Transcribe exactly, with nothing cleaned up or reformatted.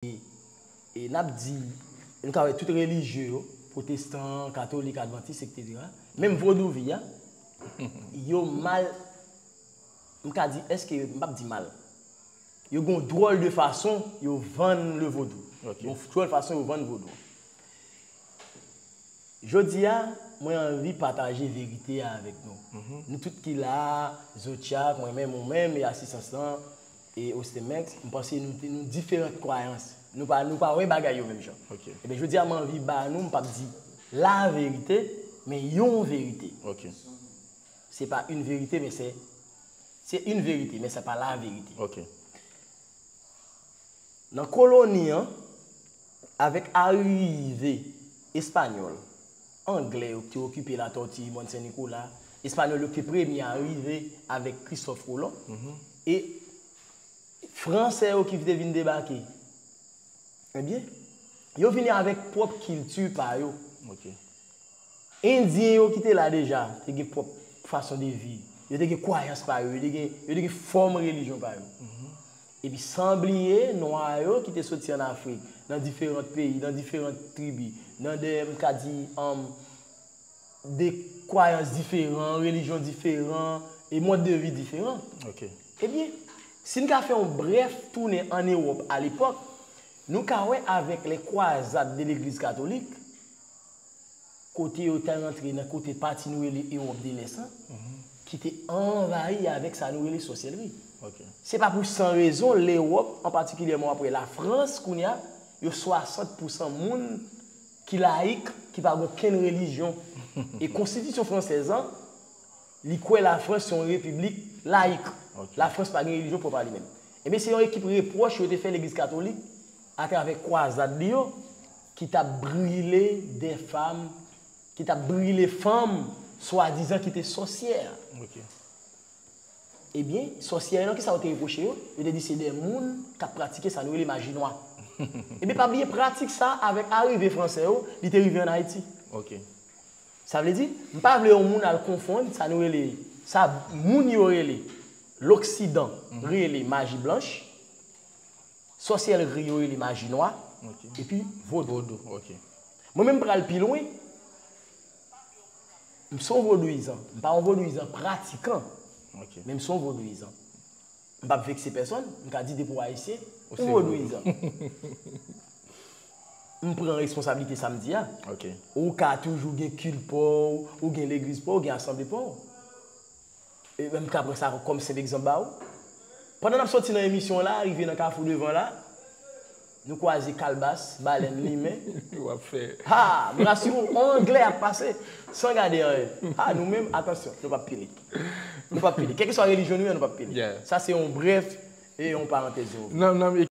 e n ap di, nou ka wè tout relijye yo, pwotestan, katolik, advantis, etsetera, menm vodouvi a, yo mal, m ka di, èske, m p ap di mal. Yo gen yon dwòl de fason yo vann le vodou. Ok. Yon dwòl fason yo vann vodou. Jodi a, mwen anvi pataje verite a avèk nou. Nou tout ki la, Zotchak, mwen menm, ou menm, e asistans lan, e Ostemex, m panse nou, nou diferan kwayans. Nou pa, nou pa wè bagay yo menm jan. Ok. Ebyen, jodi a, mwen anvi ba nou, m p ap di la verite, men yon verite. Ok. Se pa une vérité, men se, se une vérité, men se pa la verite. Ok. Nan koloni an, avèk arive Espanyòl, Anglè yo ki te okipe Latòti, Mòn Sen Nikola, Espanyòl yo ki te premye arive avèk Kristòf Kolon, e Fransè yo ki te vin debake. Ebyen, yo vini avèk pwòp kilti pa yo. Ok. Endyen yo ki te la deja te gen pwòp fason de viv. Yo te gen kwayans pa yo, yo te gen, yo te gen fòm relijyon pa yo. Epi san bliye nwa yo ki te soti ann Afrik, nan diferan peyi, nan diferan tribi, nan de, m ka di, um, de kwayans diferan, relijyon diferan, e mòd de vi diferan. Ok. Ebyen, si n ka fè yon brèf tounen ann Ewòp alepòk, nou ka wè avèk lè kwazad de legliz katolik, kote yo te rantre nan kote pati nou rele Ewòp de Lès an, ki te anvayi avèk sa nou rele sòsèlri. Ok. Se pa pou san rezon, Lewòp, an patikilyèman apre Lafrans, kounye a, yo swasant pousan moun ki layik, ki pa gen okenn relijyon. E konstitisyon fransèz an, li kwè Lafrans se yon repiblik layik. Ok. Lafrans pa gen relijyon pwòp a li menm. Ebyen, se yon ekip repwòch yo te fè legliz katolik atravè kwazad li yo, ki t ap brile de fanm, ki t ap brile fanm, swadizan ki te sòsyè. Ok. Ebyen, sòsyè yo, kisa yo te repwoche yo? Yo te di se de moun k ap pratike sa nou rele maji nwa. Ebyen, pa bliye pratik sa, avèk arive fransè yo, li te rive ann Ayiti. Ok. Sa vle di, m pa vle yon moun al konfonn sa nou rele, sa moun yo rele, loksidan rele maji blanch, sòsyèlri yo rele maji nwa, Ok. epi vodou. Vodou, ok. Mwen menm m pral pi lwen, m se yon vodouyizan, m pa yon vodouyizan pratikan, Ok. men m se yon vodouyizan. M p ap vekse pèsonn, m ka di depi w ayisyen, Ou ou se vodouyizan. M pran responsablite sa m di a. Ok. Ou ka toujou gen kilt pa w, ou gen legliz pa w, ou gen asanble pa w. E m ka pran sa kòm senp egzanp ba ou. Pandan n ap soti nan emisyon la, rive nan kafou devan la, nou kwaze kalbas, balèn, limen. W ap fè. Ha! M rasire w, on anglè ap pase, san gade anyen. Ha, nou menm, atansyon, nou p ap pile. Nou p ap pile. Kèlkeswa relijyon nou ye, nou p ap pile. Yeah. Sa se yon brèf e yon parantèz yo. Nan, nan,